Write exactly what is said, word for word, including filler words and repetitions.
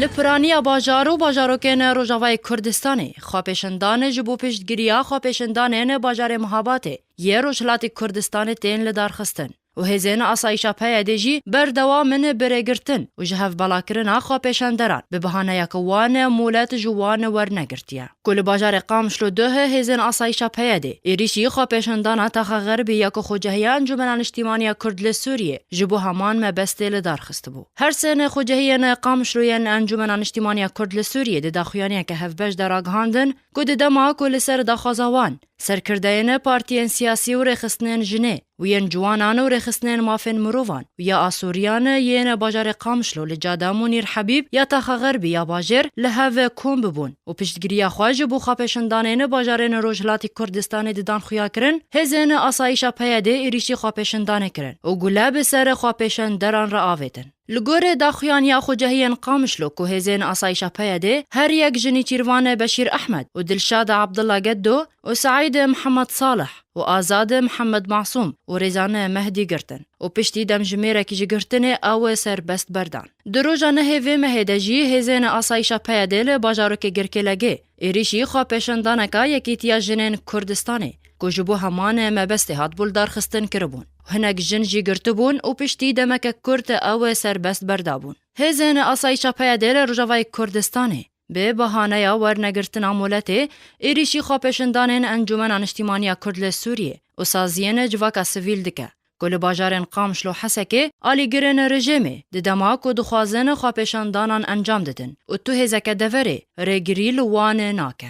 Li piraniya bajar û bajarokên Rojavayê Kurdistanê xwepêşandan ji bo piştgiriya xwepêşandanên bajarê Mihabatê yê Rojhilatê Kurdistanê tên lidarxistin û hêzên asayîşa P Y D'ê jî berdewam in bi rêgirtin û ji hevbalakirina xwepêşanderan bi bahaneya ku wan molet ji wan wernegirtiye. Ku li bajarê Qamişlo duh hêzên asayîşa P Y D'ê êrîşî xwepêşandana taxa xerbî ya ku Xwecehiya Encûmena Niştîmaniya Kurd li Sûriyê ji bo heman mebestê li dar xistibû. Her sê xwecehiyên Qamişlo yên Encûmena Niştîmaniya Kurd li Sûriyê di daxuyaniyeke hevbeş de ragihandin ku di dema ku li ser daxwaza wan, serkirdeyên partiyên siyasî û rêxistinên jinê û yên ciwanan û rêxistinên mafên mirovan û ya Asûriyan yên bajarê Qamişlo li cada Munîr Hebîb ya taxa xerbî ya bajêr li hev kom bibûn û piştgiriya xwe ji bo xwepêşandanên bajarên Rojhilatê Kurdistanê didan xuyakirin, hêzên asayîşa P Y D'ê êrîşî xwepêşandanê kirin û gule bi ser xwepêşanderan re avêtin. Li gorî daxuyaniya xwecehiyên Qamişlo ku hêzên asayîşa P Y D'ê her yek ji Nêçîrvan Beşîr Ehmed û Dilşad Abdullah Geddo û Seîd Mihemed Salih û Azad Mihemed Masûm û Rêzan Mehdî girtin û piştî demjimêrekî ji girtinê ew serbest berdan. Di roja nehê vê mehê de jî hêzên asayîşa P Y D'ê li bajarokê Girkêlegê êrîşî xwepêşandaneka Yekîtiya Jinên Kurdistanê ku ji bo heman mebestê hatibû lidarxistin kiribûn. Hinek jin jî girtibûn û piştî demeke kurt ew serbest berdabûn. Hêzên asayîşa P Y D'ê li Rojavayê Kurdistanê bi bahaneya wernegirtina moletê êrîşî xwepêşandanên Encûmena Niştîmaniya Kurd li Sûriyê û saziyên civaka sivîl dike ku li bajarên Qamişlo Hesekê alîgirên rejîmê di dema ku dixwazin xwepêşandanan encam didin û tu hêzeke deverê rêgirî li wan nake.